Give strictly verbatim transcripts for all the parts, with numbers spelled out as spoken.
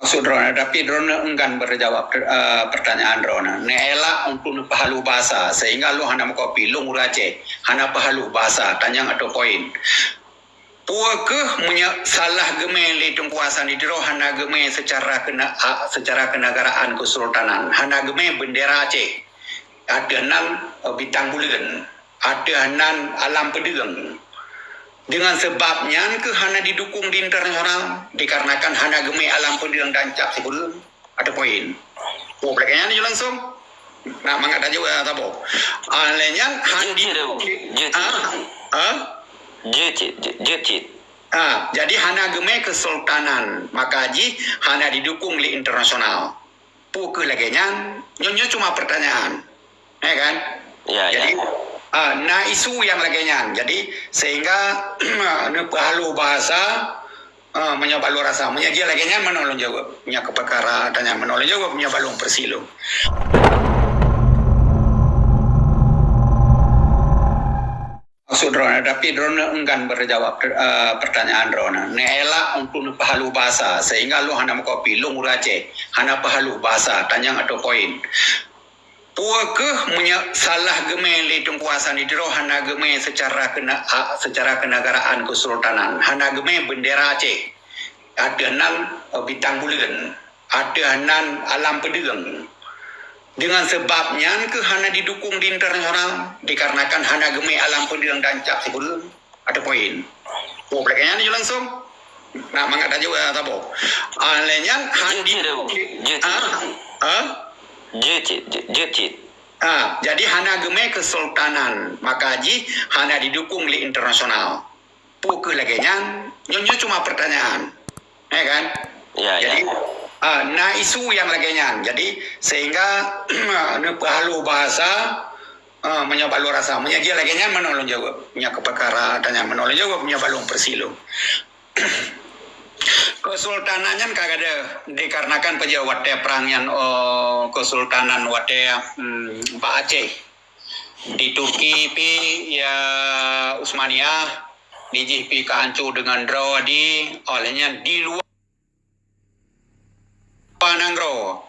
Maksud droeneuh, tapi droeneuh enggan beujaweueb, eh, pertanyaan droeneuh. Neuelak untuk neupeuhalus bahasa, sehingga lôn hana meukopi, lôn ureueng Aceh, hana peuhalus bahasa, tanyong atau poin. Peu kheueh meunyoe salah geumé lé Teungku Hasan di Tiro, hana geumé secara kena-, a, secara kenegaraan kesultanan, hana geumé bendera Aceh, ateueh nan, eh, bintang buleuen, ateueh nan alam peudeueng. Dengan sebab nyan keuh hana didukung di internasional, dikarenakan hana geumé alam peudeueng dan cap sikureueng atau poin. Oh, lagèe nyan laju langsung. Nak mangat tajaweueb, eh, saboh. Ah, lé nyan han Jeuet cit, didukung di, jeuet cit. Ah, ah? Jeuet cit, jeuet, jeuet cit. Ah, jadi hana geumé kesultanan, maka jih hana didukung lé internasional. Peu kheueh lagèe nyan? Nyoe, nyoe cuma pertanyaan. Ya kan? Ya, ya. Jadi, ah, na isu nyang lagèe nyan. Jadi, sehingga neupeuhalus bahasa, ah, meunyoe bak lôn rasa. Meunyoe jih lagèe nyan, meunoe lôn jaweueb. Nyoe keu peukara tanyong meunoe lôn jaweueb, nyoe bak lôn peureulèe lôn. Maksud droeneuh, tapi droeneuh enggan beujaweueb, eh, pertanyaan droeneuh. Neuelak untuk neupeuhalus bahasa, sehingga lôn hana meukopi, lôn ureueng Aceh, hana peuhalus bahasa, tanyong atau poin. Peu kheueh meunyoe salah geumé lé Teungku Hasan di Tiro, hana geumé secara kena-, a, secara kenegaraan kesultanan, hana geumé bendera Aceh, ateueh nan, eh, bintang buleuen, ateueh nan alam peudeueng. Dengan sebab nyan keuh hana didukung di internasional, dikarenakan hana geumé alam peudeueng dan cap sikureueng atau poin. Oh, lagèe nyan laju langsung. Nak mangat tajaweueb, eh, saboh. Ah, lé nyan han Jeuet cit, didukung di, jeuet cit. Ah, ah? Jeuet cit, jeuet, jeuet cit. Ah, jadi hana geumé kesultanan, maka jih hana didukung lé internasional. Peu kheueh lagèe nyan? Nyoe, nyoe cuma pertanyaan. Ya kan? Ya, ya. Jadi, ah, na isu nyang lagèe nyan. Jadi, sehingga neupeuhalus bahasa, ah, meunyoe bak lôn rasa. Meunyoe jih lagèe nyan, meunoe lôn jaweueb. Nyoe keu peukara tanyong meunoe lôn jaweueb, nyoe bak lôn peureulèe lôn. Kesultanan nyan ka gadôh, dikarenakan peue jih watèe prang nyan, oh, kesultanan watèe, hmm, bak Aceh. Di Turki pi, ya, Utsmaniyah, di jih pi ka hanco deungon droe di, oh lheueh nyan di luwa nanggroe.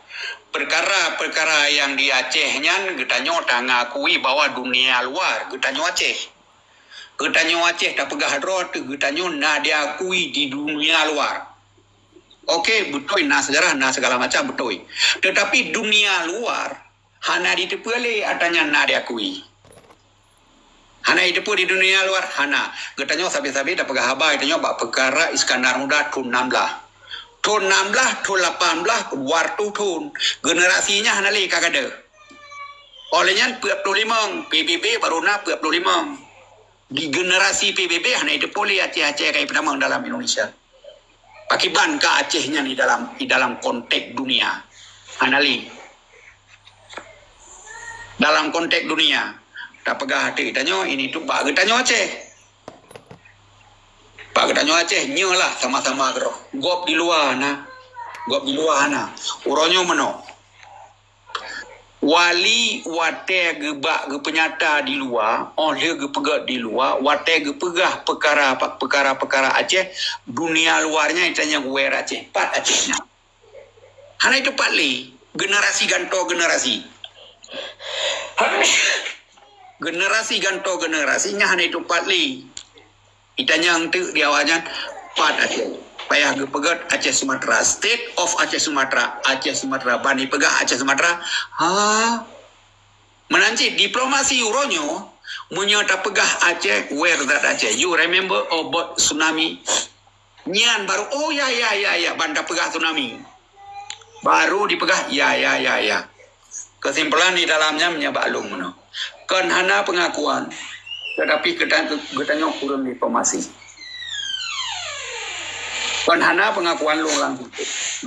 Peukara-peukara nyang di Aceh nyan geutanyoe tangakui bahwa dunia luar geutanyoe Aceh. Geutanyoe Aceh tapeugah droe teuh geutanyoe na diakui di dunia luar. Oke, beutôi na sejarah, na segala macam, beutôi. Tetapi dunia luar hana jiteupeue lé atra nyan na diakui. Hana jiteupeue di dunia luar, hana. Geutanyoe sabe-sabe tapeugah haba geutanyoe bak peukara Iskandar Muda thon nam blaih. Thon nam blaih, thon lapan blaih, dua reutôh thon. Generasi nyan hana lé ka gadôh. Óh lheueh nyan peuet ploh limong, P B B baru na peuet ploh limong. Di generasi P B B hana jiteupeue lé Aceh-Aceh ka jipeutamong dalam Indonesia. Pakriban ka Aceh nyan di dalam, di dalam konteks dunia. Hana lé. Dalam konteks dunia. Tapeugah até geutanyoe, ini tu bak geutanyoe Aceh. Bak geutanyoe Aceh, nyoe lah sama-sama keudroe. Gob di luwa na. Gob di luwa na. Uroe nyoe meunoe. Wali watèe geubak geupeunyata di luwa, óh lheueh geupeugöt di luwa, watèe geupeugah peukara, peukara-peukara Aceh, dunia luwa nyan jitanyong where Aceh, pat Aceh nyan. Hana jiteupat lé, generasi gantoe generasi. Generasi gantoe generasi nyan hana jiteupat lé. Jitanyong teuk di awak nyan, pat Aceh. Payah geupeugöt Aceh Sumatra. State of Aceh Sumatra. Aceh Sumatra. Ban jipeugah Aceh Sumatra. Ha? Meunan cit diplomasi uroe nyoe, meunyoe tapeugah Aceh, where that Aceh? You remember about tsunami? Nyan baru, oh ya, ya, ya, ya, ban tapeugah tsunami. Baru dipeugah, ya, ya, ya, ya. Keusimpulan di dalam nyan meunyoe bak lôn meunoe. Kon hana peungakuan, tetapi geuta-, geutanyoe kureueng diplomasi. Kon hana peungakuan lôn langsung,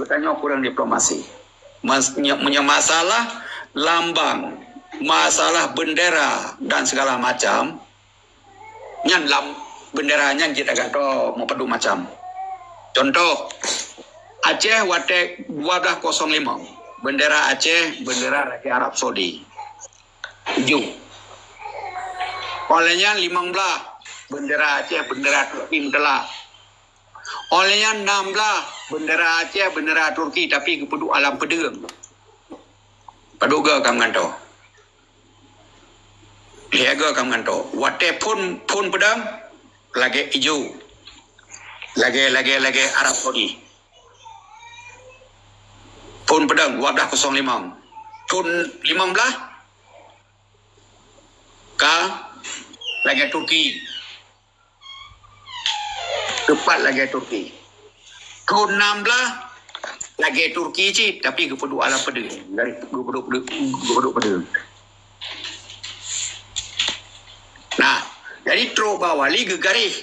geutanyoe kureueng diplomasi. Mas-, nye-, meunyoe masalah lambang, masalah bendera dan segala macam, nyan lam bendera nyan jeuet tagantoe meupadum macam. Contoh, Aceh watèe dua belas kosong lima, bendera Aceh, bendera Raja Arab Saudi. Tujoh. Óh lheueh nyan limong blaih, bendera Aceh, bendera Turki meuteulak. Óh lheueh nyan nam blaih bendera Aceh, bendera Turki, tapi geupeuduek alam peudeueng. Padub goe ka meugantoe. Lhèe goe ka meugantoe. Watèe phôn, phôn peudeueng, lagèe ijo. Lagèe, lagèe, lagèe Arab Saudi. Phôn peudeueng dua belas kosong lima. Phôn limong blaih ka lagèe Turki. Teupat lagèe Turki. Thôn nam blaih lagèe Turki cit, tapi geupeuduek alam peudeueng. Garéh geupeuduek, geupeuduek peudeueng. Nah, jadi trok bak wali geugaréh.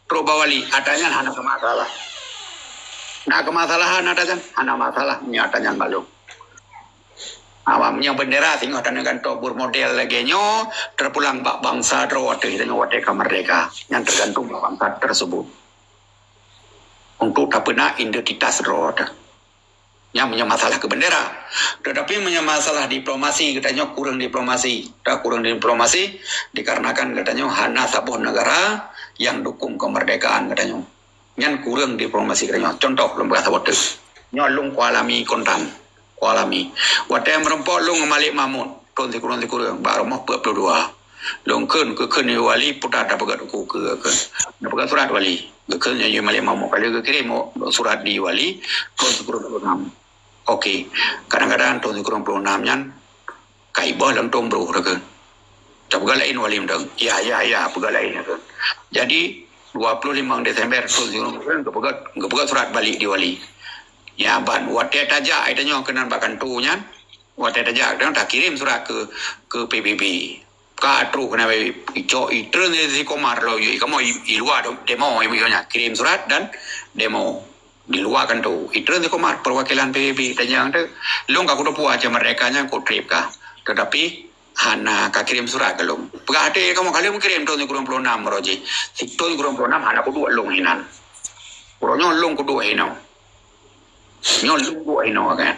Trok bak wali, ata nyan hana keumasalah. Na keumasalahan ata nyan? Hana masalah, nyan ata nyan maklum. Awak meunyoe bendera singoh tanyoe gantoe bermodel lagèe nyoe, teupulang bak bansa droe ateueh tanyoe watèe ka merdeka. Nyan tergantung bak bansa tersebut. Untuk tapeunak identitas droe teuh. Nyan meunyoe masalah keu bendera. Tetapi meunyoe masalah diplomasi, geutanyoe kureueng diplomasi. Ta kureueng diplomasi dikarenakan geutanyoe hana saboh negara nyang dukung kemerdekaan geutanyoe. Nyan kureueng diplomasi geutanyoe. Contoh, lôn peugah saboh teuk. Nyoe lôn kualami kontan. Kualami. Watèe meureumpok lôn ngon Malik Mahmud, thôn sikureueng-sikureueng, bak rumoh peuet ploh dua. Lôn kheun, geukheun yue wali, putra tapeugöt uku keu, kheun. Tapeugöt surat wali. Geukheun yue Malik Mahmud. Ka lheueh geukirém surat di wali, thôn sikureueng ploh nam. Oke. Kadang-kadang thôn sikureueng ploh nam nyan, ka iboh lam thôn broh, kheun. Tapeugah laén wali mantong. Ya, ya, ya, peugah laén, kheun. Jadi, dua puluh lima Desember thôn sikureueng ploh nam, geupeugah, geupeugah surat balik di wali. Ya, ban, watèe tajak, ai tanyoe keunan bak kantô nyan, watèe tajak, dan takirém surat keu, keu P B B. Ka trok keunan P B B, icok, itreun si Komar lom, yue, kamoe i, i luwa dong, demo, ibu nyan. Kirém surat dan demo. Di luwa kantô, itreun si Komar, perwakilan P B B, tanyong teuh, lôn ka kuteupue Aceh Merdeka nyan, kutrép ka. Tetapi, hana ka kirém surat keu lôn. Peugah até kamoe, ka lheueh meukirém thôn sikureueng ploh nam uroe jih. Si thôn sikureueng ploh nam hana kuduek lôn hinan. Uroe nyoe lôn kuduek hinoe. Nyoe lôn kuduek hinoe kan.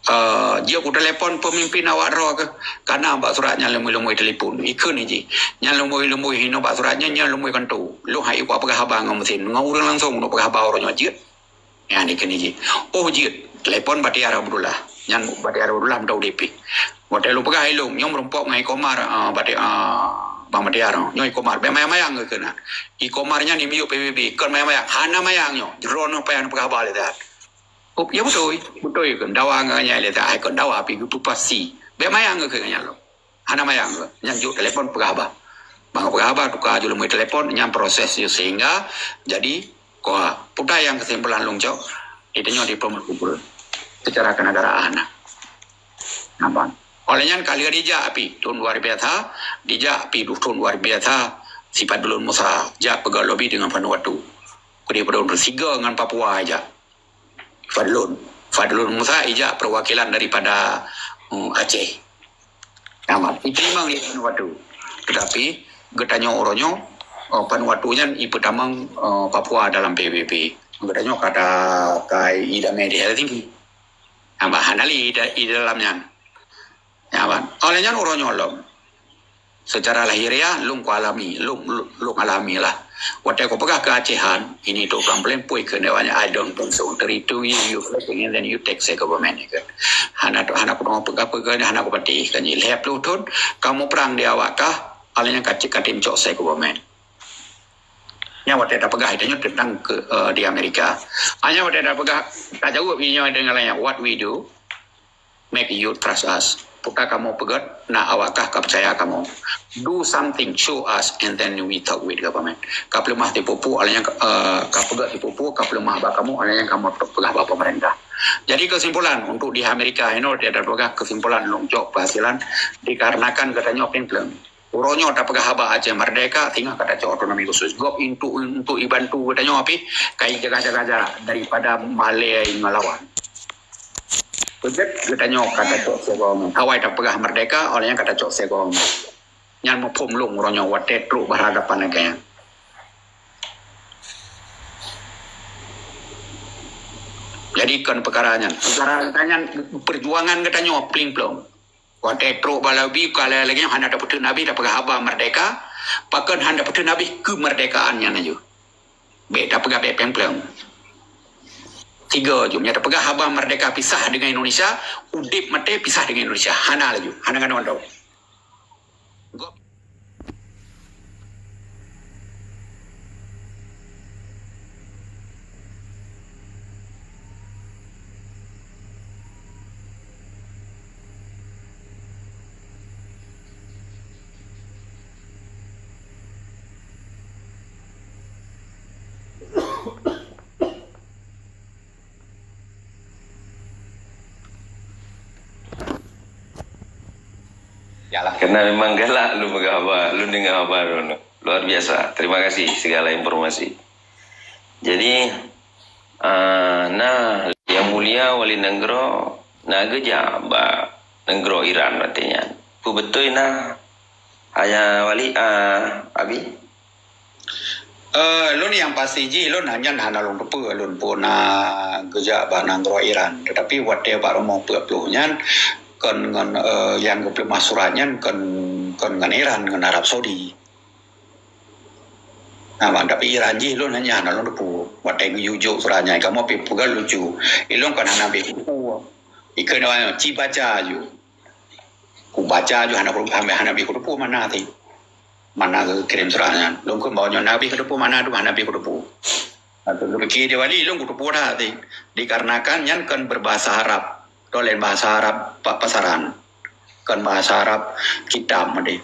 Eh, jeuet kutelepon pemimpin awak droe keuh. Kana bak surat nyan lumboi-lumboi telepon. Ikheun jih. Nyan lumboi-lumboi hinoe bak surat nyan, nyan lumboi kantô. Lôn hai kupeugah haba ngon meusén. Ngon ureueng langsung lôn peugah haba uroe nyoe jeuet. Nyan dikheun jih. Oh, jeuet. Telepon Bahtiar Abdullah. Nyan Bahtiar Abdullah meudaudép pih. Watèe lôn peugah ilôn, nyoe meureumpok ngon I Komar, ah, Bahti-, ah, Bang Bahtiar, nyoe I Komar. Bèk mayang-mayang kheun na. I Komar nyan imiyueb P B B, kon mayang-mayang. Hana mayang nyoe. Droeneuh payah neupeugah haba lé that. Oh, ya beutôi. Beutôi kheun. Dawa ngon nyan lé that. Hai kon dawa pih geupeu pasti. Bèk mayang kheun nyan lom. Hana mayang kheun. Nyan jok telepon peugah haba. Bang peugah haba tuka jok lumboi telepon, nyan proses jih sehingga jadi Koh, peue nyang keusimpulan lôn cok, geutanyoe diplomasi pun secara kenegaraan. Nampak? Oleh nyan ka lheueh dijak pih thôn luar biasa, dijak pih duek thôn luar biasa, si Fadlun Musa, jak peugöt lobi deungon Vanuatu. Keudeh padum sigo ngon Papua ijak. Fadlun. Fadlun Musa ijak perwakilan daripada, eh, Aceh. Nyaman. Iteurima lé Vanuatu. Tetapi, geutanyoe uroe nyoe, eh, Vanuatu nyan ipeutamong, eh, Papua dalam P B B. Geutanyoe ka ta-, ka idamé di Helsinki. Nyaman, hana lé ida-, idalam nyan. Nyaman. Oleh nyan uroe nyoe lom. Secara lahiriah, lôn kualami, lôn, lôn, lôn alami lah. Watèe kupeugah keu Acehan, ini tu orang paling pui keu dewan, I don't think so. Thirty-two years you fighting and then you take self government, kan. Hana tu, hana kudeungo peugah-peugah, hana kupatéh, kan. Lhèe ploh thôn, kamoe prang di awak kah, alèh nyan ka cit katem cok self government. Nyan watèe tapeugah, itu nyoe tentang ke, eh, di Amerika. Hanya watèe tapeugah, tajaweueb nyoe dengan lain, what we do, make you trust us. Peue kamoe peugöt, na awak kah ka peucaya kamoe. Do something, show us, and then we talk with government. Ka peuleumah tipu-tipu, alèh nyan, eh, ka peugöt tipu-tipu, ka peuleumah bak kamoe, alèh nyan kamoe peugah bak pemerintah. Jadi kesimpulan, untuk di Amerika inoe, dia ada peugah kesimpulan lôn cok keuhasilan dikarenakan geutanyoe pimpleung. Uroe nyoe tapeugah haba Aceh merdeka, singoh ka tacok otonomi khusus. Gob untuk, untuk ibantu geutanyoe pih, ka ijaga-jaga jarak daripada malèe ngon lawan. Peugöt geutanyoe ka tacok sigoe. Awai tapeugah merdeka, oleh nyan ka tacok sigoe. Nyan muphom lôn uroe nyoe watèe trok berhadapan lagèe nyan. Jadi kon peukara nyan. Peukara nyan perjuangan geutanyoe pling plong. Watèe trok bak lobi, ka lagèe nyan hana tapeuteun abéh tapeugah haba merdeka, pakon hana tapeuteun abéh keumerdekaan nyan laju. Bék tapeugah bék péng-péng. Tiga ju, meunyoe tapeugah haba merdeka pisah dengan Indonesia, udeb maté pisah dengan Indonesia. Hana laju, hana keunoe. Yalah. Karena memang galak lu peugah haba, lu dengar haba lu. Luar biasa. Terima kasih segala informasi. Jadi, ah, nah, Yang Mulia Wali Nanggroe na geujak bak nanggroe Iran watée nyan. Peue beutôi na, Ayah Wali, ah, Abi? Eh, lôn nyang pasti jih, lôn hanya hana lôn teupeue lôn peue na geujak bak nanggroe Iran. Tetapi watée bak rumoh peuet ploh nyan, kon ngon, eh, nyang geupeuleumah surat nyan kon, kon ngon Iran, ngon Arab Saudi. Nah, tapi Iran jih lôn hanya hana lôn teupeue. Watée geuyue jok surat nyan, kamoe pi peugah lucu. Ilôn kon hana beh teupeue. Ikeu nyoe ci baca ju. Kubaca ju hana, hana, hana beh kuteupeue makna teuh. Makna geukirém surat nyan. Lôn kheun bahwa nyoe na beh kuteupeue makna tu, hana beh kuteupeue. Nah, tu lôn pike di Wali, lôn kuteupeue that teuh. Dikarenakan nyan kon berbahasa Arab. Toh laén bahasa Arab pa-, pasaran. Kon bahasa Arab kitab meude.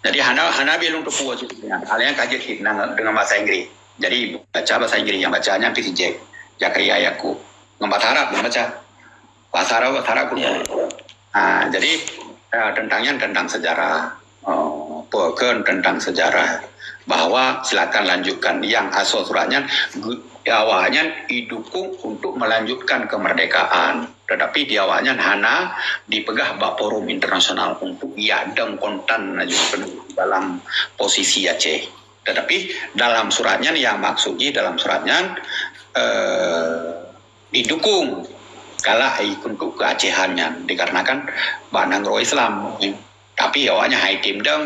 Jadi hana, hana beh lôn teupeue cit nyan. Hal nyang ka jeuet cit nang deungon bahasa Inggris. Jadi baca bahasa Inggris, nyang baca nyan P C J, Zakaria Yakub. Ngon bahasa Arab nyang baca. Bahasa Arab, bahasa Arab. Ya. Ha, jadi, eh, tentang nyan tentang sejarah. Oh, peue kheun tentang sejarah. Bahwa silakan lanjutkan. Nyang asoe surat nyan, gu-, awak nyan idukung untuk melanjutkan kemerdekaan. Tetapi di awak nyan hana dipeugah bak forum internasional untuk ijadong kontan laju dalam posisi Aceh. Tetapi dalam surat nyan, nyang maksud jih dalam surat nyan, eh, didukung galak untuk keuacehan nyan dikarenakan bak nanggroe Islam. Tapi awak nyan han item dong,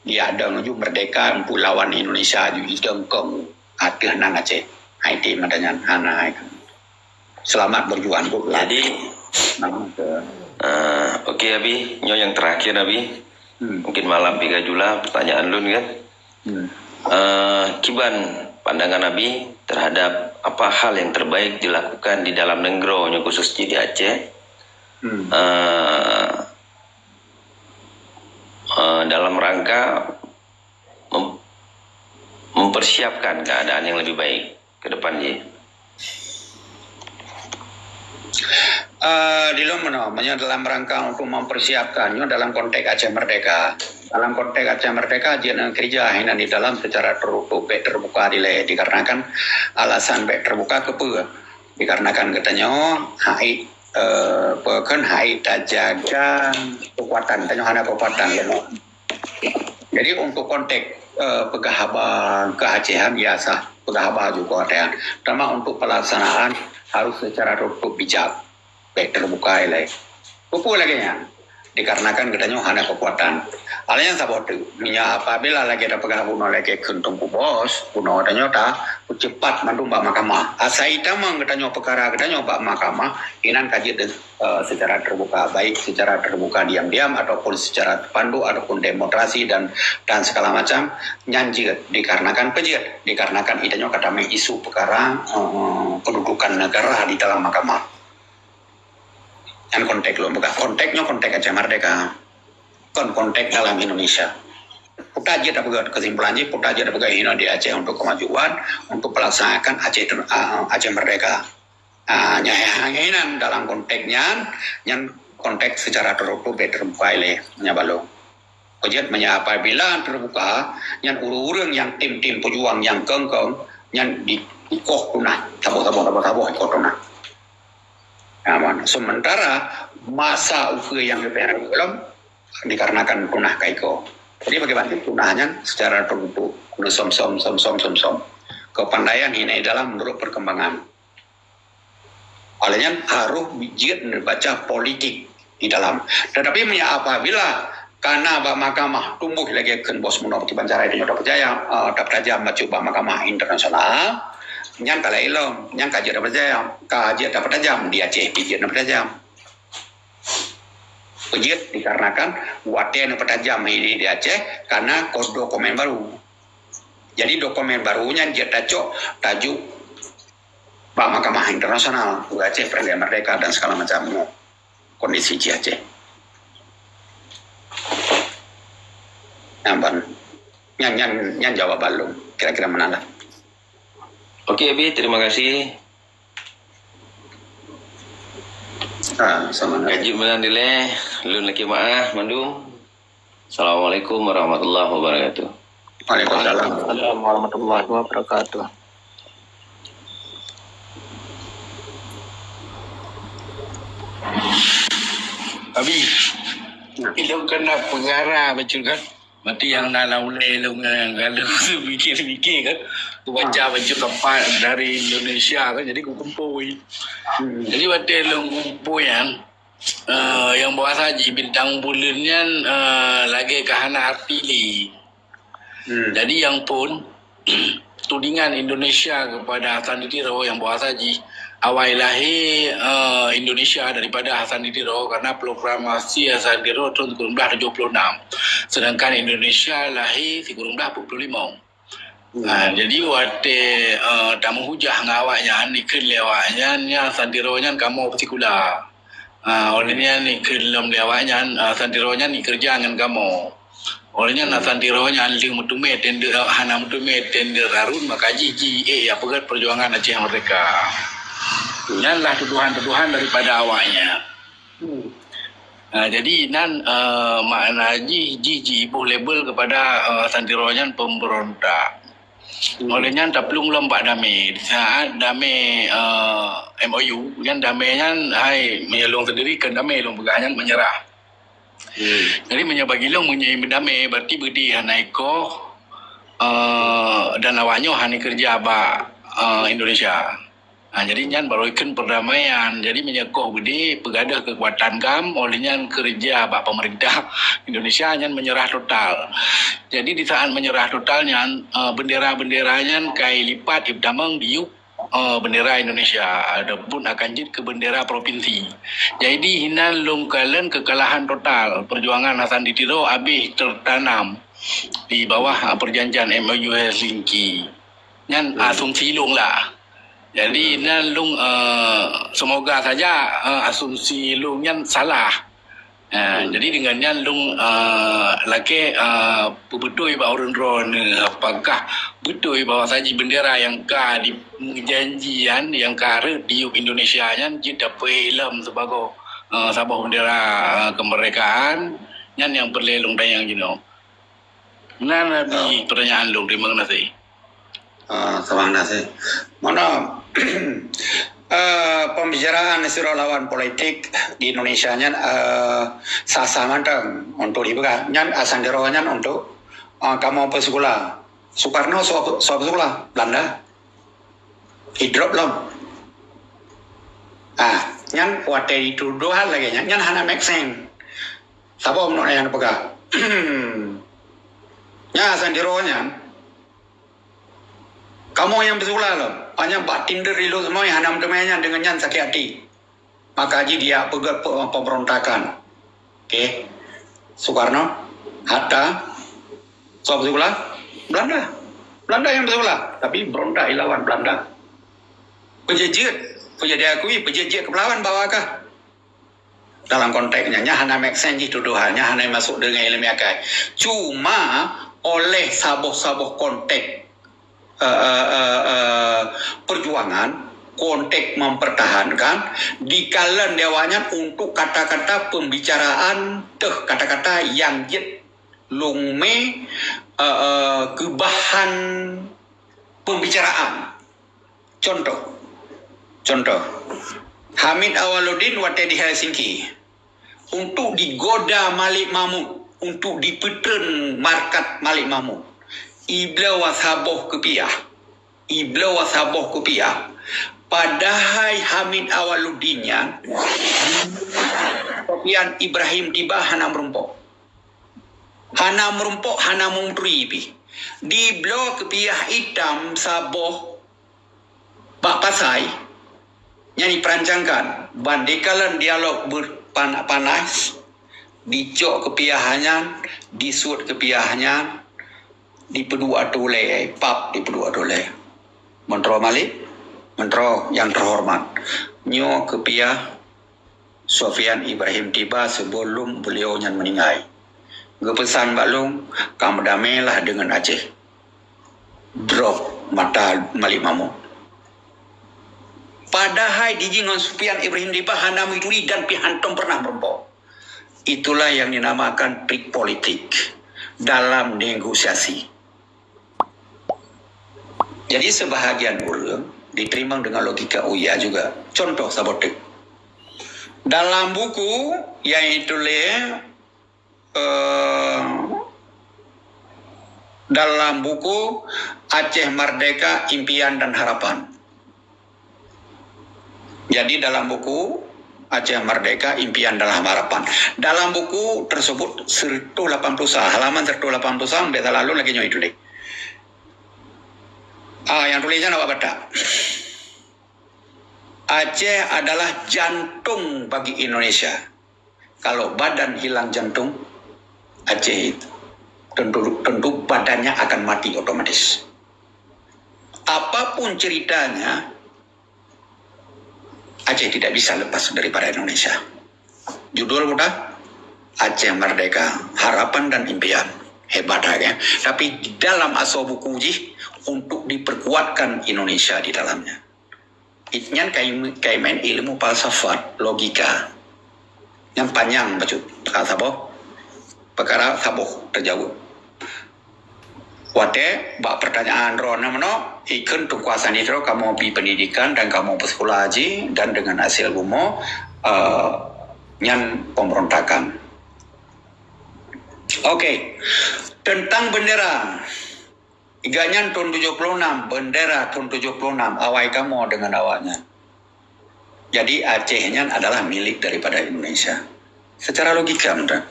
ijadong ju merdeka untuk lawan Indonesia ju idong kong ateueh nan Aceh. Han item mata nyan, hana. Selamat berjuang, Bu. Jadi, ah, oke, Abi. Nyoe nyang terakhir, Abi. Hmm. Mungkin malam piga jula pertanyaan lôn kan. Hmm. Eh, kiban pandangan Abi terhadap apa hal yang terbaik dilakukan di dalam nanggroe nyoe khusus di Aceh? Hmm. Eh, eh, dalam rangka mem-, mempersiapkan keadaan yang lebih baik ke depan jih. Eh, di lôn meunoe, meunyoe dalam rangka untuk mempersiapkan nyoe dalam konteks Aceh Merdeka. Dalam konteks Aceh Merdeka, jeuet ngon keureuja hinan di dalam secara tertutup, bék terbuka dilée. Dikarenakan alasan bék terbuka keupeue? Dikarenakan geutanyoe hai, eh, peue kheun hai tajaga keukuatan. Tanyoe hana keukuatan. Jadi untuk konteks, eh, peugah haba keuacehan, ya sah, peugah haba ju keuacehan. Teuma untuk pelaksanaan harus secara tertutup bijak, bék terbuka ilée. Peue lagée nyan? Dikarenakan geutanyoe hana keukuatan. Alai nyang saboh teuk, meunyoe apabila lagée tapeugah bunoe lagée kheun Teungku Bos, bunoe tanyoe tapeucepat mandum bak mahkamah. Asai tamong geutanyoe peukara geutanyoe bak mahkamah, inan ka jeuet eh, secara terbuka, baik secara terbuka diam-diam ataupun secara terpanduk ataupun demonstrasi dan, dan segala macam, nyan jeuet dikarenakan peue jeuet, dikarenakan geutanyoe ka tamé isu peukara, eh, kedudukan negara di dalam mahkamah. Nyan konteks lôn peugah. Konteks nyoe konteks Aceh Merdeka. Kon konteks dalam Indonesia. Peue jeuet tapeugah kesimpulan jih, peue jeuet tapeugah inoe di Aceh untuk kemajuan, untuk pelaksanakan Aceh, eh, Aceh Merdeka. Ah, nyan, nyan, nyan dalam konteks nyan, nyan konteks secara tertutup bék terbuka ilée, nyan bak lôn. Peue jeuet meunyoe apabila terbuka, nyan ureuëng-ureuëng nyang tim-tim peujuang nyang kong-kong, nyan di-, dikoh tunah, saboh-saboh, saboh-saboh ikoh tunah. Aman. Sementara masa ukeue nyang leubeh gohlom dikarenakan tunah ka ikoh. Jadi bagaimana tunah nyan secara tertutup, keuneuk som-som, som-som, som-som. Kepandaian hina dalam menurut perkembangan. Oleh nyan harus jeuet neubaca politik di dalam. Tetapi meunyoe apabila Kana bak mahkamah tumboh lagée kheun bos meunoe kiban cara tanyoe tapeucaya, eh, tapeutajam bacut bak mahkamah internasional. Nyan ka laén lom, nyan ka jeuet tapeutajam, ka jeuet tapeutajam di Aceh, jeuet tapeutajam. Peujeuet dikarenakan watée neupeutajam ini di Aceh karena kos dokumen baru. Jadi dokumen baru nyan jeuet tacok tajuk bak mahkamah internasional, Aceh peureulée merdeka dan segala macam kondisi di Aceh. Nyan ban, nyan, nyan, nyan jawaban lôn. Kira-kira meunan lah. Okey, Abi, terima kasih. Ah, sama. Ka jeuet meunan dilée, lôn lakée meu'ah mandum. Assalamualaikum warahmatullahi wabarakatuh. Waalaikumsalam. Waalaikumsalam warahmatullahi wabarakatuh. Abi, ilong kena pengarah bacut kan? Berarti nyang na lam ulée ilong, eh, kalau pikir-pikir kan, kubaca bacut kapai dari Indonesia kan, jadi kukumpul. Jadi watée ilong kumpul nyan, eh, nyang bahasa jih bintang buleuen nyan, eh, lagée ka hana arti lé. Jadi nyang phon tudingan Indonesia kepada Hasan di Tiro nyang bahasa jih awai lahé, eh, Indonesia daripada Hasan di Tiro karena proklamasi Hasan di Tiro tahun sikureueng blaih tujoh ploh nam. Sedangkan Indonesia lahé sikureueng blaih peuet ploh limong. Ha, jadi watée, eh, tameuhujah ngon awaknyan, ikheun lé awaknyan, nyan Hasan Tiro nyan kamoe peusikula. Ha, oleh nyan ikheun lom lé awaknyan, eh, Hasan Tiro nyan ikeureuja ngon kamoe. Oleh nyan Hasan Tiro nyan lheueh meuteumé tender, eh, hana meuteumé tender Harun, maka jih ji, eh, ya peugét perjuangan Aceh Merdeka. Nyan lah tuduhan-tuduhan daripada awaknyan. Ha, jadi nan, eh, makna jih, jih jiboh label kepada, eh, Hasan Tiro nyan pemberontak. Oleh nyan taplueng lom bak damé. Saat damé, eh, M O U, nyan damé nyan hai meunyoe lôn sendiri kheun damé lôn peugah nyan menyerah. Jadi meunyoe bagi lôn meunyoe damé berarti beudé hana ikoh, eh, dan awaknyoe hana keureuja bak, eh, Indonesia. Ha, jadi nyan baru ikheun perdamaian. Jadi meunyoe koh beudé peugadôh keukuatan GAM, oleh nyan keureuja bak pemerintah Indonesia nyan menyerah total. Jadi di saat menyerah total nyan, eh, bendera-bendera nyan kai lipat ipeutamong diyueb, eh, bendera Indonesia ataupun akan jeuet keu bendera provinsi. Jadi hinan lôn kalon kekalahan total perjuangan Hasan di Tiro habéh tertanam di bawah, eh, perjanjian M O U Helsinki. Nyan asumsi lôn lah. Jadi nyan lôn, eh, semoga saja, eh, asumsi lôn nyan salah. Eh, jadi dengan nyan lôn, eh, lakée, eh, peubeutôi bak ureuëng droeneuh apakah beutôi bahwa saji bendera nyang ka di janji nyan nyang ka rhot diyueb Indonesia nyan jeuet dapeuilom sibagoe, eh, saboh bendera, eh, kemerdekaan nyan nyang peureulée lôn tanyong jinoe. Nan Abi pertanyaan lôn, terima kasih. Ah, terima kasih. Mana, eh, pembicaraan sidroe lawan politik di Indonesia nyan, eh, sah-sah mantong untuk dibuka. Nyan Hasan Tiro nyan untuk, eh, kamoe peusikula. Soekarno soe, soe peusikula? Belanda. Idrop lom. Ah, nyan watée ditudohan lagée nyan, nyan hana make sense. Saboh meunoe nyang peugah. Nyan Hasan Tiro nyan. Kamoe nyang peusikula lom. Hanya bak tinder ilok semuanya hana meuteumé nyan dengan nyan sakit hati. Maka jih dia peugét pe-, pemberontakan. Okey. Soekarno, Hatta, soe peusikula? Belanda. Belanda nyang peusikula. Tapi berontak ilawan Belanda. Peujeuet-jeuet, peujeuet diakui, peujeuet-jeuet keu peulawan bahwa kah? Dalam konteks nyan, nyan hana make sense jih tuduhan, nyan hana masuk deungon ileumé akai. Cuma oleh saboh-saboh konteks, eh, eh, eh, eh, perjuangan, konteks mempertahankan, dikalon di awaknyan untuk kata-kata pembicaraan teuh kata-kata nyang jeuet lungmé, eh, eh, keu bahan pembicaraan. Contoh, contoh, Hamid Awaludin watée di Helsinki untuk digoda Malik Mahmud, untuk dipeutreun markat Malik Mahmud. Ibloe saboh kupiah, ibloe saboh kupiah. Padahai Hamid Awaludin nyan, Sofian Ibrahim Tiba hana meurumpok. Hana meurumpok, hana meuturi pih. Dibloe keupiah itam saboh bak pasai nyang jiperancangkan. Ban dikalon dialog berpanas-panas, dicok keupiah nyan, disuet keupiah nyan, dipeuduek ateueh ulèe, pap dipeuduek ateueh ulèe. Meuntroe Malik, meuntroe nyang teuhoreumat, nyoe keupiah Sofyan Ibrahim Tiba sebelum beliau nyan meuninggai. Geupeusan bak lôn, ka meudamé lah deungon Aceh. Drop mata Malik Mahmud. Padahai dijih ngon Sofyan Ibrahim Tiba hana meuturi dan pih hantom pernah meurumpok. Itulah yang dinamakan trik politik dalam negosiasi. Jadi, sebahagian ureuëng diterimong dengan logika, "Oh ya juga." Contoh saboh teuk. Dalam buku yang ditulis, eh, dalam buku Aceh Merdeka, Impian dan Harapan. Jadi, dalam buku Aceh Merdeka, Impian dan Harapan, dalam buku tersebut seratus lapan puluh sa, halaman seratus lapan puluh sa, biasa lalu lagi nyoe ditulis. Ah, yang tulisnya awak Batak. Aceh adalah jantung bagi Indonesia. Kalau badan hilang jantung, Aceh itu tentu, tentu badannya akan mati otomatis. Apapun ceritanya, Aceh tidak bisa lepas daripada Indonesia. Judul mudah, Aceh Merdeka, Harapan dan Impian. Hebat, ya. Tapi di dalam asoe buku jih untuk diperkuatkan Indonesia di dalamnya. Nyan kai, kai main ilmu falsafat, logika. Nyan panyang bacut. Ah, saboh. Peukara saboh teujaweueb. Watée bak pertanyaan droeneuh meunoe, ikheun Teungku Hasan Tiro kamoe bi pendidikan dan kamoe peusekolah haji dan dengan hasil bumoe, eh, nyan pemberontakan. Oke, tentang bendera. Iga nyan tahun tujuh puluh enam, bendera tahun tujuh puluh enam, awai kamoe dengan awaknyan. Jadi Aceh nyan adalah milik daripada Indonesia. Secara logika, meunan.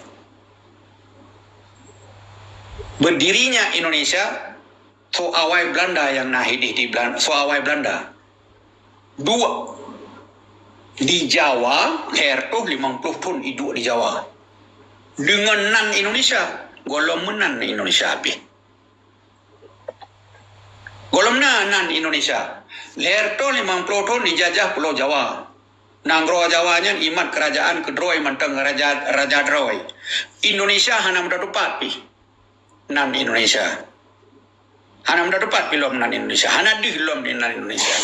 Berdirinya Indonesia, so awai Belanda nyang na hidih di Belanda, so awai Belanda. Dua, di Jawa, lhèe reutôh limong ploh thon iduek di Jawa. Deungon nan Indonesia, gohlom meunan Indonesia habéh. Gohlom na nan Indonesia. Lhèe reutôh limong ploh thon dijajah Pulo Jawa. Nanggroe Jawa nyan imat keurajaan keudroe mantong raja, raja droe. Indonesia hana meuteumpat pih nan Indonesia. Hana meuteumpat pih lom nan Indonesia. Hana deuh lom di nan Indonesia.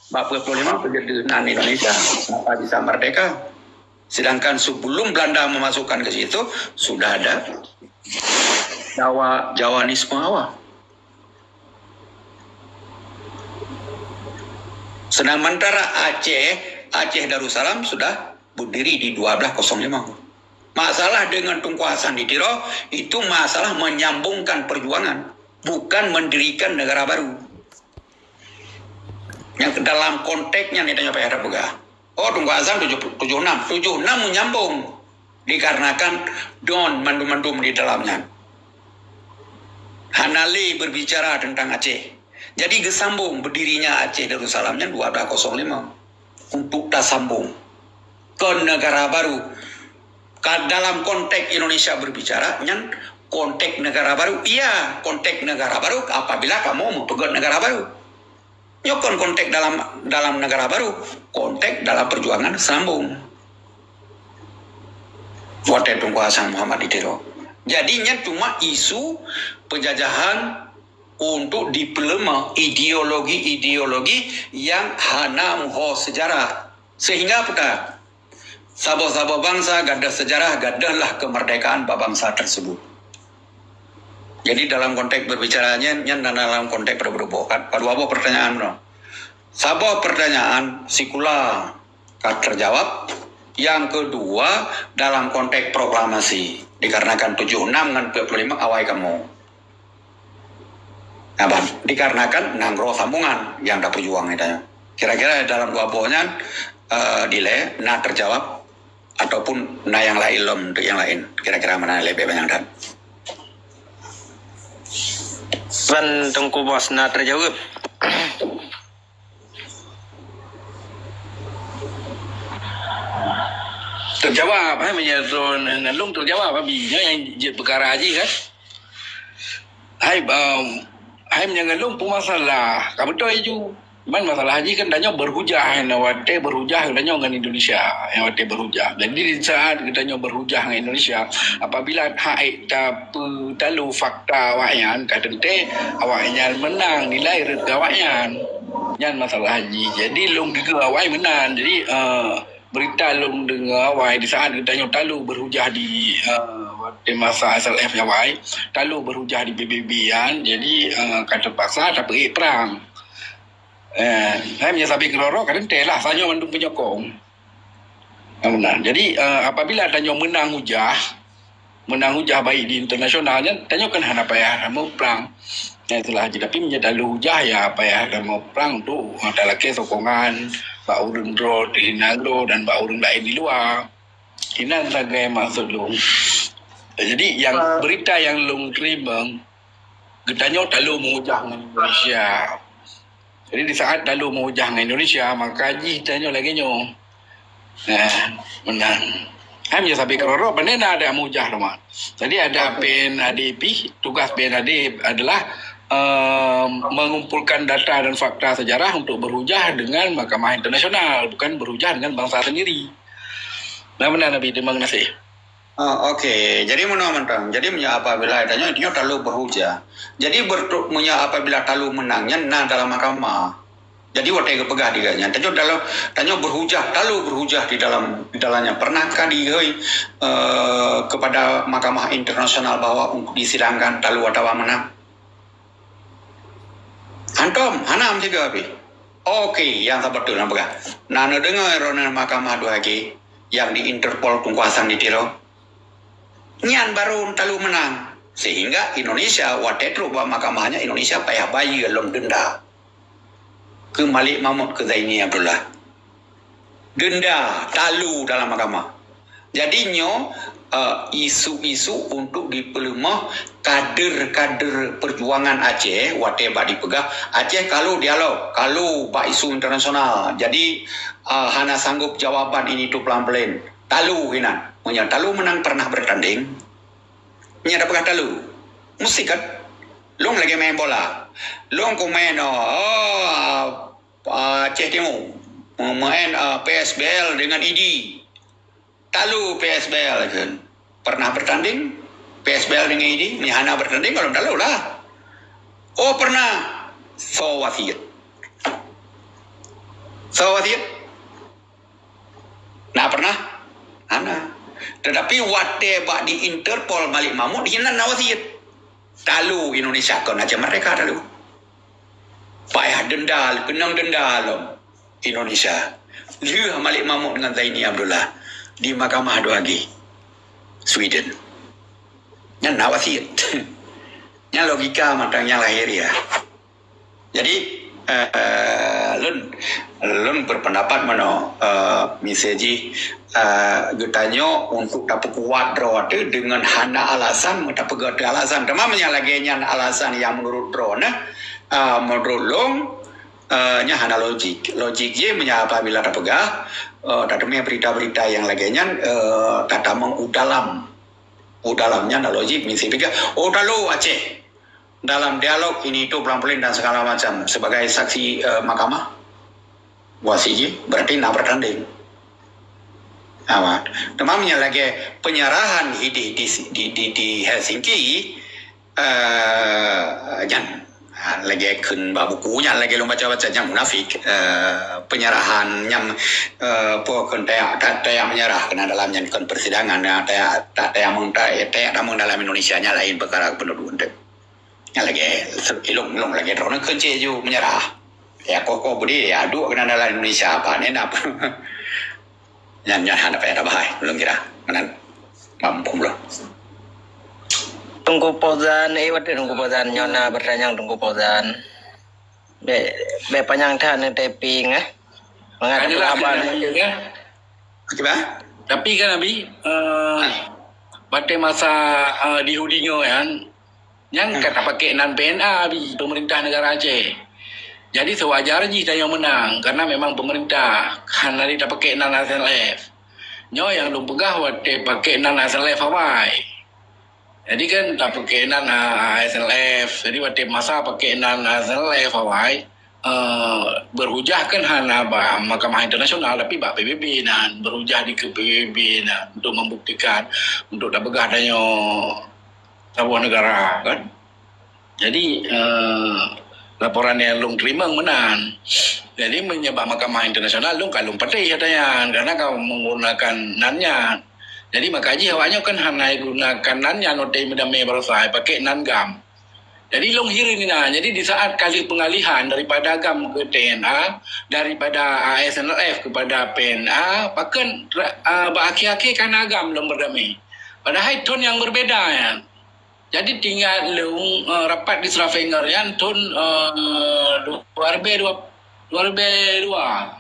Bak peuet ploh limong peujeuet deuh nan Indonesia. Maka bisa merdeka. Sedangkan sebelum Belanda memasukkan ke situ, sudah ada Jawa, Jawanisme awak. Sementara Aceh, Aceh Darussalam sudah berdiri di dua belas kosong lima. Masalah dengan Teungku Hasan di Tiro, itu masalah menyambungkan perjuangan, bukan mendirikan negara baru. Nyang dalam konteks nyan tanyoe payah tapeugah. Oh, Teungku Hasan tujuh, tujuh enam. Tujuh enam menyambung. Dikarenakan don mandum-mandum di dalam nyan. Hana lé berbicara tentang Aceh. Jadi geusambung berdirinya Aceh Darussalam nyan dua belas kosong lima. Untuk tasambung ke negara baru. Ka dalam konteks Indonesia berbicara, nyan konteks negara baru. Iya, konteks negara baru apabila kamoe meupeugöt negara baru. Nyoe kon konteks dalam, dalam negara baru, konteks dalam perjuangan sambung. Watèe Teungku Hasan Muhammad di Tiro. Jadi nyan cuma isu penjajahan untuk dipeuleumah ideologi-ideologi nyang hana meuho sejarah. Sehingga peue ka? Saboh-saboh bansa gadoh sejarah, gadohlah kemerdekaan bak bansa tersebut. Jadi dalam konteks berbicara nyan, nyan dalam konteks peudeuh-peudeuh boh. Kan? Padua boh pertanyaan tu. Saboh pertanyaan sikula ka terjawab. Yang kedua, dalam konteks proklamasi. Dikarenakan tujuh enam ngon empat puluh lima awai kamoe. Nah, ban, dikarenakan nanggroe sambungan nyang tapeujuang, katanya. Kira-kira dalam dua boh nyan, eh, dilée na terjawab ataupun na nyang laén lom untuk nyang laén. Kira-kira mana lebih banyak dan. Ban Teungku Bos na teujaweueb. Teujawab, hai, meunyoe droe ngon lôn teujawab, Abi. Nyoe nyang jeuet peukara jih kan. Hai, um, hai, meunyoe ngon lôn pun masalah. Ka beutôi ju. Cuman masalah jih kan tanyoe berhujah, na watèe berhujah tanyoe ngon Indonesia. Nyang watèe berhujah. Jadi di saat geutanyoe berhujah ngon Indonesia, apabila hai tapeutalo fakta awaknyan, ka teuntèe awaknyan meunang nilai rot keu awaknyan. Nyan masalah jih. Jadi lôn deungoe awai meunan. Jadi, eh, berita lôn deungoe awai di saat geutanyoe talo berhujah di, eh, watèe masa S L F nyan awai, talo berhujah di P B B nyan. Jadi, eh, ka teupaksa tapeuék prang. Eh, hai meunyoe sabe keudroe-droe ka teuntèe lah, tanyoe mandum penyokong. Nah, meunan. Jadi, eh, apabila tanyoe meunang hujah, meunang hujah baik di internasional nyan, tanyoe kan hana payah tameuprang. Nyan itulah jih. Tapi meunyoe talo hujah, ya payah tameuprang untuk, eh, talakèe sokongan bak ureueng droe, teuhina droe dan bak ureueng laén di luwa. Inan sagai maksud lôn. Jadi, nyang, ah, berita nyang lôn teurimong, geutanyoe talo meuhujah ngon Indonesia. Jadi, di saat talo meuhujah ngon Indonesia, maka jih tanyoe lagèe nyoe. Nah, meunan. Hai meunyoe sabe keudroe-droe, pandai na adak meuhujah teuma. Jadi, adak, okey, B N A D pih, tugas B N A D adalah, em, mengumpulkan data dan fakta sejarah untuk berhujah dengan mahkamah internasional, bukan berhujah dengan bangsa sendiri. Nah, meunan, Abi, terima kasih. Ah, okey. Jadi, meunoe mantong. Jadi, meunyoe apabila tanyoe, tanyoe talo berhujah. Jadi, bertu-, meunyoe apabila talo meunang, nyan na dalam mahkamah. Jadi, watèe geupeugah di gobnyan, tanyoe talo, tanyoe berhujah, talo berhujah di dalam, di dalamnya. Pernahkah digeuhôi, eh, kepada mahkamah internasional bahwa untuk disidangkan talo atawa meunang? Hantom, hana meusigoe pih. Okey, nyang sabeutôi na peugah. Na neudeungoe droeneuh Mahkamah Dua G nyang di Interpol Teungku Hasan di Tiro. Nyan barô talo meunang. Sehingga Indonesia watèe trok bak mahkamah nyan, Indonesia payah bayeue lom denda keu Malik Mahmud, keu Zaini Abdullah. Denda, talo dalam mahkamah. Jadi nyoe, eh, isu-isu untuk dipeuleumoh kader-kader perjuangan Aceh, watèe bak dipeugah, Aceh kalo dialog, kalo bak isu internasional. Jadi, eh, hana sanggob jawaban ini tu pelan-pelan. Talo inan. Meunyoe talo meunang pernah bertanding, nyan tapeugah talo. Mesti kan? Lôn lagèe main bola. Lôn kumén, oh, oh, Aceh Timur. Meumain, ah, P S B L dengan I D. Talo P S B L kan. Pernah bertanding P S B L dengan I D? Ni hana bertanding kalau talo lah. Oh, pernah. Soe wasiet? Soe wasiet? Na pernah? Hana. Tetapi watèe bak di Interpol Malik Mahmud, hinan na wasiet. Talo Indonesia kon Aceh Merdeka talo. Payah denda, keunong denda lom Indonesia. Lheueh Malik Mahmud ngon Zaini Abdullah di Mahkamah Dua G Sweden. Nyan na wasiet. Nyan logika mantong nyang lahiriah. Jadi, eh, eh, lôn, lôn berpendapat meunoe, eh, miseue jih, eh, geutanyoe untuk tapeukuat droe teuh deungon hana alasan, meutapeugah teuh alasan. Teuma meunyoe lagèe nyan alasan nyang menurut droeneuh, eh, menurut lôn, eh, nyan hana logik. Logik jih meunyoe apabila tapeugah, eh, tateumé berita-berita nyang lagèe nyan, eh, tatamong u dalam. U dalam nyan na logik, miseue peugah, oh, talo Aceh dalam dialog ini itu pelan-pelan dan segala macam sebagai saksi, eh, mahkamah. Wasiet jih, berarti na bertanding. Awak. Teuma meunyoe lagèe penyerahan di, di, di, di, di, di Helsinki, eh, nyan, ha, lagèe kheun bak buku nyan, lagèe lôn baca-baca nyan munafik. Eh, penyerahan nyan, eh, po kheun tayak, ta-, tayak menyerah keunan dalam nyan kon persidangan, ya, tayak, ta-, tayak meng-, ta-, tayak tamong dalam Indonesia nyan laén peukara keupeundudukan teuh. Nyan lagèe se-, ilong-ilong lagèe droeneuh keuncik ju menyerah. Ya, koh-koh budi, ya, duek keunan dalam Indonesia, apa ni, nap. Nyan, nyan hana payah tabahai, ulôn kira. Meunan. Mampung lôn. Teungku Fauzan, eh, watèe Teungku Fauzan, nyoe na bertanya Teungku Fauzan. Bèk, bèk panyang that ni typing, eh. Mangat adalah haba ni. Ya. Kiban? Tapi kan, Abi, eh, watèe masa, eh, di Yahudi nyoe kan, Nyan ka tapakék nan P N A bak peumeurintah neugara Aceh. Jadi seuwajar jih tanyoe meunang, karena memang peumeurintah hana lé tapakék nan A S N L F. Nyoe nyang lôn peugah watée pakék nan A S N L F awai. Jadi kan tapakék nan, ah, A S N L F. Jadi watée masa pakék nan A S N L F awai, eh, berhujah kan hana bak Mahkamah Internasional, tapi bak P B B nan, berhujah di ke P B B nan untuk membuktikan, untuk tapeugah tanyoe saboh negara kan. Jadi, eh, laporan nyang lôn teurimong meunan. Jadi meunyoe bak Mahkamah Internasional lôn ka lôn patéh ata nyan, karena ka menggunakan nan nyan. Jadi maka jih awaknyoe kan hana gunakan nan nyan watée meudamé barosa, pakék nan GAM. Jadi lôn hireuen inan. Jadi di saat ka lheueh pengalihan daripada GAM ke T N A, daripada A S N L F kepada P N A, pakon ra-, ah, bak akhé-akhé ka na GAM lom beudamé. Padahai thon nyang berbeda nyan. Jadi tinggai lôn, eh, rapat di Stavanger nyan thon, eh, dua ribèe dua, dua ribèe dua.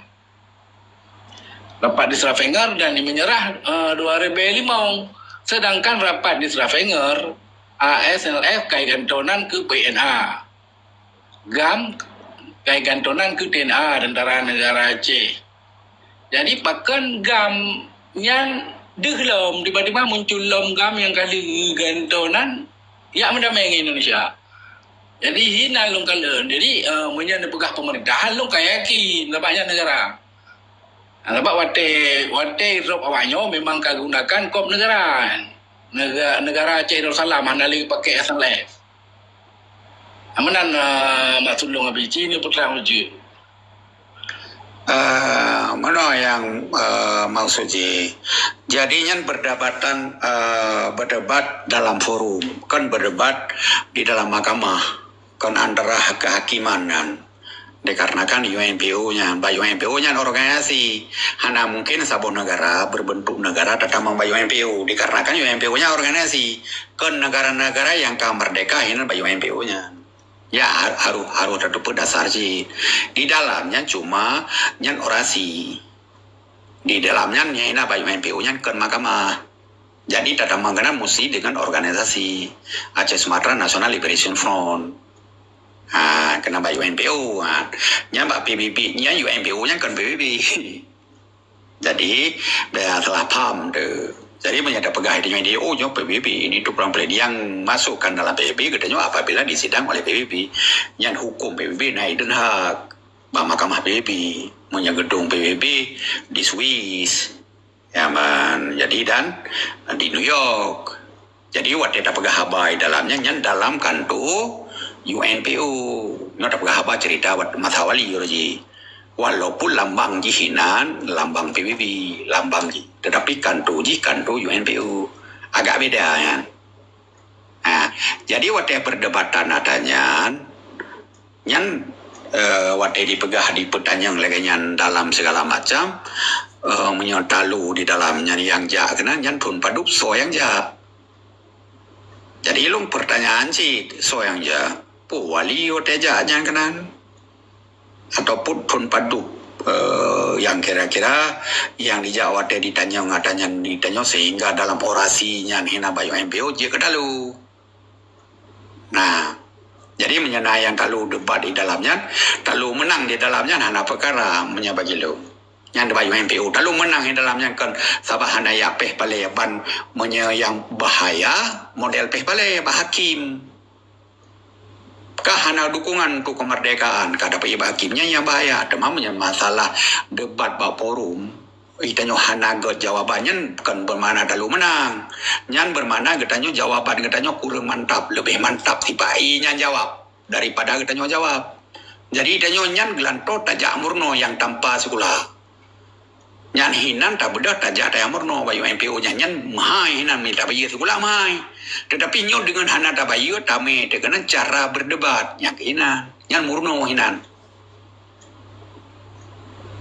Rapat di Stavanger dan menyerah, eh, dua ribèe limong. Sedangkan rapat di Stavanger, A S N L F kai gantonan keu P N A. GAM kai gantonan keu T N A, Tentara Negara Aceh. Jadi pakon GAM nyan deuh lom, tiba-tiba muncul lom GAM nyang ka lheueh gantonan, jak meudamé ngon Indonesia. Jadi hinan lôn kalon. Jadi, eh, meunyoe neupeugah pemerintahan, lôn ka yakin, sabab nyan negara. Nah, sabab watée, watée rôb awaknyoe memang ka gunakan kop negara. Nega-, negara Aceh Darussalam hana lé pakék A S N L F. Meunan, eh, maksud lôn Abi, ci ni putra uji. Eh, meunoe nyang, eh, maksud jih. Jadi nyan berdebatan, eh, berdebat dalam forum, kon berdebat di dalam mahkamah, kon antara kehakiman nyan. Dikarenakan U N P O nyan, bak U N P O nyan organisasi. Hana mungkin saboh negara berbentuk negara tatamong bak U N P O. Dikarenakan U N P O nyan organisasi, kon negara-negara nyang ka merdeka hinan bak U N P O nyan. Ya, har-, harôh, harôh tateupeue dasar cit. Di dalam nyan cuma nyan orasi. Di dalam nyan, nyan na bak U N P O nyan kon mahkamah. Jadi, tatamong keunan musti dengan organisasi Aceh Sumatra National Liberation Front. Ha, keunan bak U N P O. Ha. Nyan bak P B B, nyan U N P O nyan kon P B B. Jadi, dah salah paham tu. Jadi, meunyoe tapeugah itu nyoe, oh, nyoe P B B, ini tu perang politik yang masukkan dalam P B B, katanya apabila disidang oleh P B B. Nyan hukum P B B naik Den Haag, bak mahkamah P B B. Meunyoe gedung P B B di Swiss. Ya, man. Jadi, dan di New York. Jadi, watée tapeugah haba di dalam nyan, nyan dalam kanto U N P O. Nyoe tapeugah haba cerita wat-, masa wali uroe jih. Walaupun lambang jih hinan lambang P B B, lambang jih. Tetapi kanto jih kanto U N P O. Agak beda, ya. Nah, jadi watée perdebatan ata nyan, nyan, eh, watée dipeugah, dipeutanyong lagée nyan dalam segala macam, eh, meunyoe talu di dalam nyan nyang jak keunan, nyan thon padub soe nyang jak. Jadi, lôn pertanyaan cit, soe nyang jak? Peue wali watée jak nyan keunan? Ataupun thon padub, eh, nyang kira-kira nyang dijak watée ditanyong, ata nyan ditanyong sehingga dalam orasi nyan hinan bak U N P O jeuet keu talu. Nah, jadi meunyoe na nyang talu debat di dalam nyan, talu meunang di dalam nyan hana peukara meunyoe bagi lôn. Nyan bak U N P O talu meunang di dalam nyan kon sabab hana jak péh palé ban meunyoe nyang bahaya model péh palé bak hakim. Ka hana dukungan untuk kemerdekaan, ka dapet bak hakim nyan nyang bahaya. Teuma meunyoe masalah debat bak forum, itanyoe hana gét jawaban nyan kon bermakna talu meunang. Nyan bermakna geutanyoe jawaban geutanyoe kureueng mantap, leubeh mantap sipa-i nyan jawab daripada geutanyoe jawab. Jadi tanyoe nyan geulantoe tajak meurunoe nyang tanpa sikula. Nyan hinan tabeudôh tajak tajak meurunoe bak U N P O nyan, nyan meuhai hinan mita bayeue sikula meuhai. Tetapi nyoe deungon hana tabayeue tamé teukeunong cara berdebat nyang hinan. Nyan meurunoe hinan.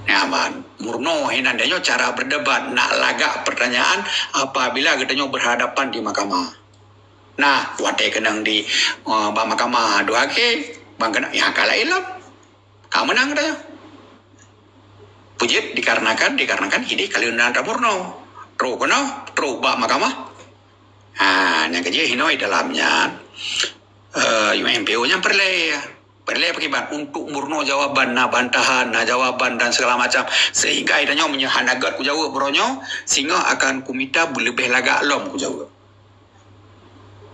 Nyaman. Meurunoe hinan dan nyoe cara berdebat nak lagak pertanyaan apabila geutanyoe berhadapan di mahkamah. Nah, watée keunong di, eh, bak mahkamah dua ke, bang keunong nyang ka laén lom. Ka meunang geutanyoe. Peue jeuet dikarenakan, dikarenakan idéh ka lheueh na tameurunoe. Trok keunoe, trok bak mahkamah. Ha, nyang keujeuet hinoe dalam nyan. Eh, U M P O nyan peureulée. Peureulée pakiban untuk meurunoe jawaban, na bantahan, na jawaban dan segala macam. Sehingga tanyoe meunyoe hana gét kujaweueb uroe nyoe, singoh akan kumita beuleubeh lagak lom kujaweueb.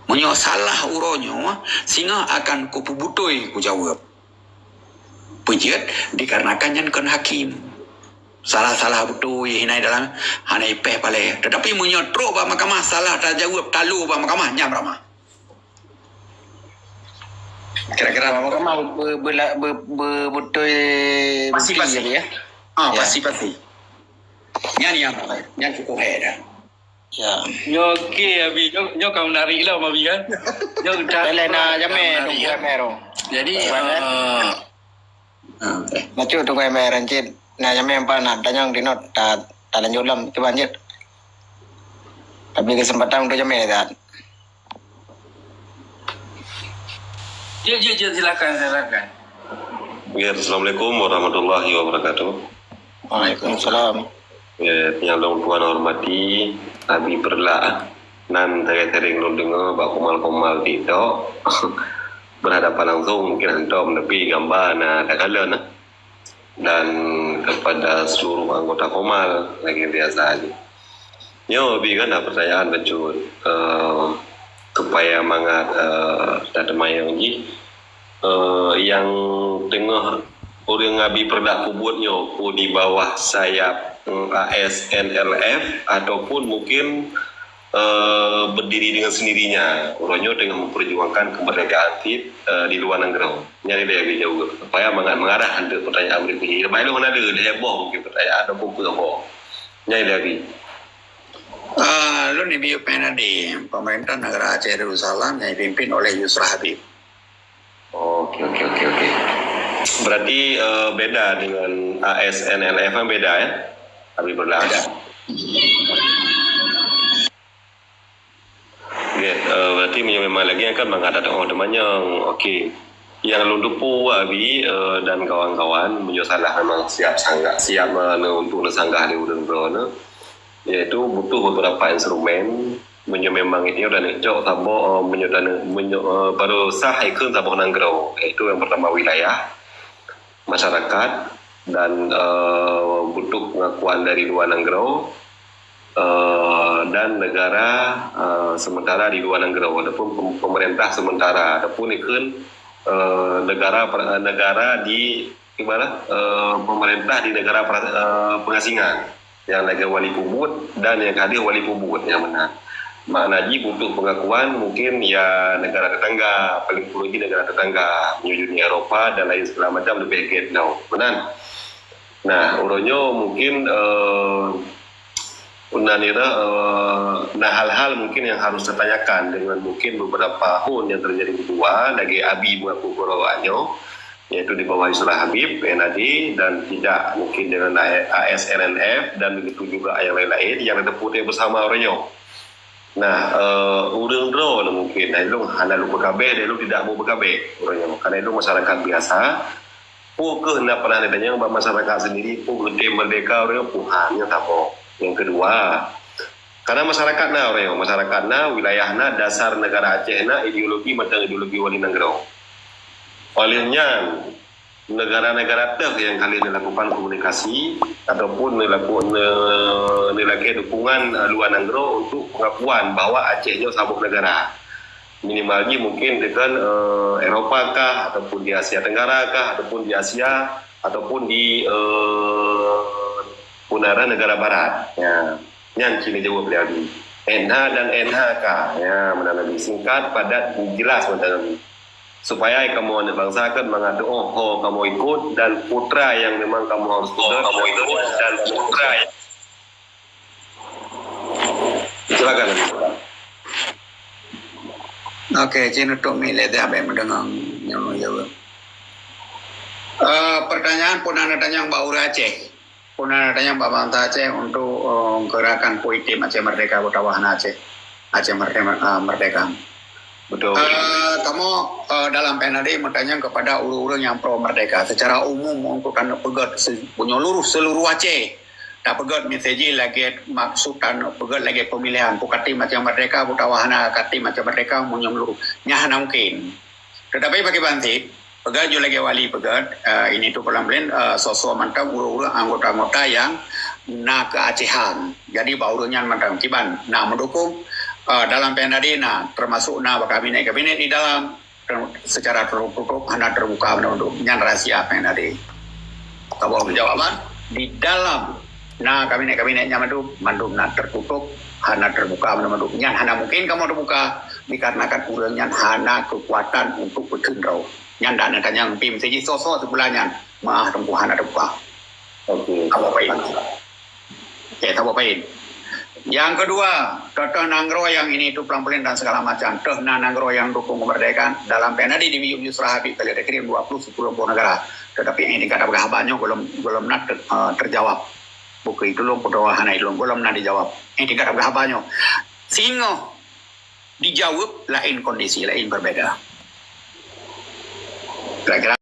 Meunyoe salah uroe nyoe, singoh akan kupeubutôi kujaweueb. Peujeuet dikarenakan nyan kon hakim. Salah-salah beutôi hina dalam hana ipéh palée. Tetapi meunyoe trok bak mahkamah, salah tajaweueb, talo bak mahkamah, nyan ramah. Kira-kira Bak mahkamah be-, be-, be-, be-, beutôi Pasti, bukti pasti. Gitu ya? Ah, Ya. pasti, pasti. Nyan yang, nyan cukup hai dah. Ya. Nyoe okey, Abi. Nyoe, nyoe ka menarik lah, Abi, kan? Nyoe dah Boleh nak jamé menarik, Tungku ya. Emer. Jadi, Boleh. eh, ah, okey. Bacut Tungku Emer, cit. Nak jamé empat nak tanyong di not, ta, ta lanjut lom. Cuba lanjut. Tapi kesempatan untuk jamé, Zat. Ya, ya, ya, silakan, silakan. Ya, Assalamualaikum warahmatullahi wabarakatuh. Waalaikumsalam. Ya, nyang lôn tuan hormati, Abi Peureulak. Nan sering-sering lôn deungoe bak komal-komal TikTok. Berhadapan langsung mungkin hantom, tapi gamba na takalon, eh. Dan kepada seluruh anggota komal lagi biasa aja. Nyoe Abi kan ada pertanyaan bacut, eh, supaya mangat, eh, dah temayang jih, eh, yang tengah ureueng Abi Peureulak peubuet nyoe, pu di bawah sayap, mm, A S N L F ataupun mungkin, eh, berdiri dengan sendirinya. Uroe nyoe tengah memperjuangkan kemerdekaan cit, eh, di luar nanggroe. Nyan ilée Abi jaweueb. Supaya mangat mengarah untuk pertanyaan berikutnya. Lepas itu, mana ada, dah heboh mungkin pertanyaan ataupun peue heboh. Nyan ilée Abi. Ah, lôn Abi P N A D, pemerintah negara Aceh Darussalam yang dipimpin oleh Yusra Habib. Oke, oke, oke, oke. Berarti, eh, beda dengan A S N L F kan beda, ya? Abi Peureulak. Beda. Oke, eh, berarti meunyoe memang lagée nyan kan mangat ada teumanyong. Oke. Nyang lôn teupeu Abi, eh, dan kawan-kawan, meunyoe salah memang siap sanggah, siap, eh, untuk neusanggah lé ureueng droeneuh. Yaitu butuh beberapa instrumen. Meunyoe memang itu dan cok saboh, eh, meunyoe dan, meunyoe, eh, baru sah ikheun saboh nanggroe, yaitu yang pertama wilayah, masyarakat, dan, eh, butuh pengakuan dari dua nanggroe, eh, dan negara, eh, sementara di dua nanggroe, ataupun pem-, pemerintah sementara, ataupun ikheun, eh, negara per-, negara di ibarat, eh, pemerintah di negara pra-, eh, pengasingan, yang lagée wali peubuet dan yang ka deuh wali peubuet nyang meunan. Makna jih butuh pengakuan mungkin ya negara tetangga, paling kurang jih negara tetangga, meunyoe Uni Eropa dan lain segala macam leubeh gét nyoe. Meunan. Nah, uroe nyoe mungkin, eh, Puna nira, eh, nah, hal-hal mungkin yang harus tertanyakan dengan mungkin beberapa hon yang terjadi kedua lagi Abi mengaku keroa nyoe, yaitu di bawah Yusra Habib, P N A D, dan tidak mungkin dengan A S N L F dan begitu juga yang lain-lain yang ditepuk bersama orang nyoe. Nah, eh, ureueng droe mungkin, nah, ilong hana lupa kabeh, dan ilong tidak mau berkabeh orang nyoe. Karena ilong masyarakat biasa, Peue kheueh na pernah neutanyong bak masyarakat sendiri, peue geutem merdeka ureueng peue? Ha, nyoe saboh. Nyang keudua, karena masyarakat na ureueng, masyarakat na, wilayah na, dasar negara Aceh na, ideologi mantong ideologi wali nanggroe. Oleh nyan, negara-negara teuh nyang ka lheueh neulakukan komunikasi ataupun neulaku-, ne-, neulakée dukungan, eh, luwa nanggroe untuk pengakuan bahwa Aceh nyoe saboh negara. Minimal jih mungkin dekat, eh, Eropa kah, ataupun di Asia Tenggara kah, ataupun di Asia, ataupun di, eh, bunara negara barat. Ya. Nyan cit neujaweueb lé Abi. Enha dan enha ka. Ya, meunan Abi. Singkat, padat, jelas meunan Abi. Supaya kamoe aneuk bansa kan mangat, oh, ho kamoe ikut dan putra yang memang kamoe harus peugah, kamoe ikut dan putra yang Silakan. Oke, cit nutup mic lé teuh, abéh meudeungoe nyang jaweueb. Eh, pertanyaan pun na tanyong bak ureueng Aceh. Pun na tanyong bak bansa Aceh untuk, eh, gerakan politik Aceh Merdeka, utawa hana Aceh, Aceh Merdeka, eh, Merdeka. Betul. Eh, kamoe, eh, dalam P N A D meutanyong kepada ureueng-ureueng nyang pro merdeka. Secara umum untuk taneuk peugöt se-, meunyoe luruh seluruh Aceh. Tapeugöt meuseujih lagèe maksud taneuk peugöt lagèe pemilihan. Peukaté macam merdeka, utawa hana katé macam merdeka, meunyoe meuluruh. Nyan hana mungkin. Tetapi pakriban cit, peugah ju lagée wali peugah, eh, ini tu pelan-pelan, eh, soe-soe mantong ureuëng-ureuëng anggota-anggota nyang na keuacehan. Jadi bak ureuëng nyan mantong kiban na meudukung, eh, dalam P N A D na, termasuk na bak kabinet-kabinet di dalam, ter-, secara tertutup hana terbuka meudukung. Nyan rahsia P N A D. Kamoe jawaban di dalam na kabinet-kabinet nyan mandum, mandum na tertutup, hana terbuka mandum-mandum. Nyan hana mungkin kamoe terbuka dikarenakan ureuëng nyan hana kekuatan untuk beukheun droe. Nyan dak na tanyong pih meusti jih soe-soe sikula nyan meuah teungku hana terbuka. Oke. Kamoe pain. Oke, kamoe pain. Yang kedua, teuh nanggroe yang ini itu pelan-pelan dan segala macam. Teuh na nanggroe yang dukung kemerdekaan dalam P N A D di miyueb yusra habib kali ada kirim dua puluh sepuluh boh negara. Tetapi ini kada peugah haba nyoe belum belum na ter, eh, terjawab. Buku itu lom kudoa hana ilung belum na dijawab. Ini kada peugah haba nyoe. Singoh dijawab lain kondisi, lain berbeda. Kira-kira